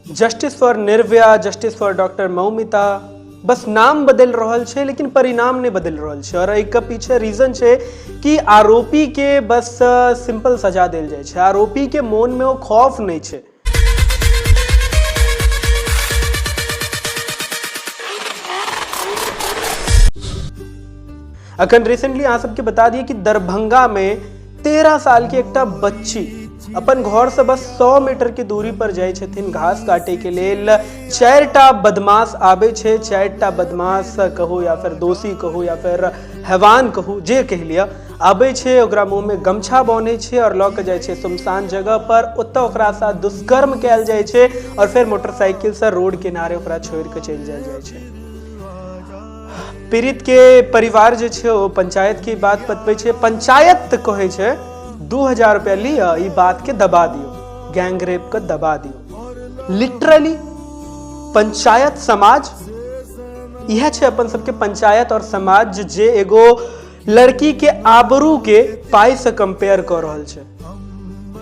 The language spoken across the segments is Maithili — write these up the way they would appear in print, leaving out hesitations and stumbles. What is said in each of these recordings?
Justice for Nirbhaya, justice for doctor Moumita, बस नाम बदलि रहल छै लेकिन परिणाम नहि बदलि रहल छै। और एहिके पीछे रीजन छै कि आरोपी के बस सिंपल सजा देल जाइ छै, आरोपी के मोन में ओ खौफ नहि छै। अखन रिसेंटली अहाँ सबके बता दिए कि दरभंगा में 13 साल के एकटा बच्ची अपन घर से बस 100 मीटर के दूरी पर जाइ छथिन घास काटे के लेल। 4टा बदमाश आबै छै, 4टा बदमाश कहू या फिर दोषी कहू या फिर हैवान कहू, जे कहि लिअ, आबै छै, ओकरा मुँह में गमछा बान्है छै और लऽ के जाइ छै सुमसान जगह पर। ओतऽ ओकरा साथ दुष्कर्म कयल जाइ छै और फेर मोटरसाइकिल से रोड किनारे ओकरा छोड़ि के चलि जायल जाइ छै। पीड़ित के परिवार जे छै ओ पंचायत के बात बतबै छै, पंचायत कहै छै 2000 रुपया लिअ, ई बात के दबा दियौ, गैंग रेप के दबा दियौ। लिटरली पंचायत समाज इएह छै अपन सबके पंचायत और समाज जे एगो लड़की के आबरू के पाई से कंपेयर कऽ रहल छै।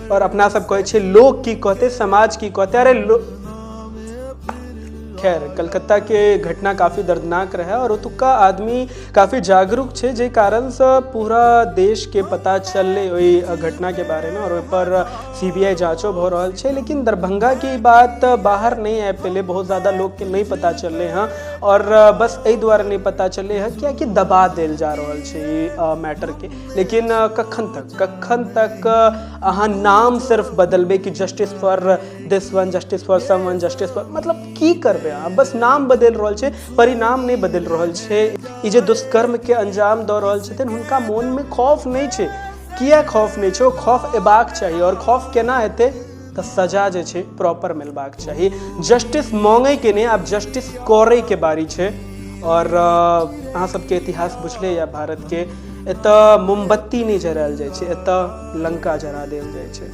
और अपना सब कहै छै लोग की कहते, समाज की कहते। अरे खैर, कलकत्ता के घटना काफी दर्दनाक रहे और ओतुका आदमी काफी जागरूक छै, जे कारण से पूरा देश के पता चललै ओहि घटना के बारे में और ओहि पर सीबीआई जांचो भऽ रहल छै। लेकिन दरभंगा के बात बाहर नहीं आबि पेलै, बहुत ज्यादा लोग के नहीं पता चललै हँ और बस एहि दुआरे नहीं पता चललै हँ कियाकि दबा देल जा रहल छै ई मैटर के। लेकिन कखन तक अहाँ नाम सिर्फ बदलबै कि justice for this one, justice for someone, justice for, मतलब की करबै अहाँ? बस नाम बदलि रहल छै, परिणाम नहि बदलि रहल छै। ई जे दुष्कर्म के अंजाम दऽ रहल छथिन हुनका मोन में खौफ नहि छै। किया खौफ नहि छै? ओ खौफ एबाक चाही। और खौफ केना एतै? तऽ सजा जे छै प्रॉपर मिलबाक चाही। जस्टिस मांगै के नहि, आब जस्टिस करै के बारी छै। और अहाँ सबके इतिहास बुझले या भारत के, एतऽ मोमबत्ती नहि जरायल जाइ छै, एतऽ लंका जरा देल जाइ छै।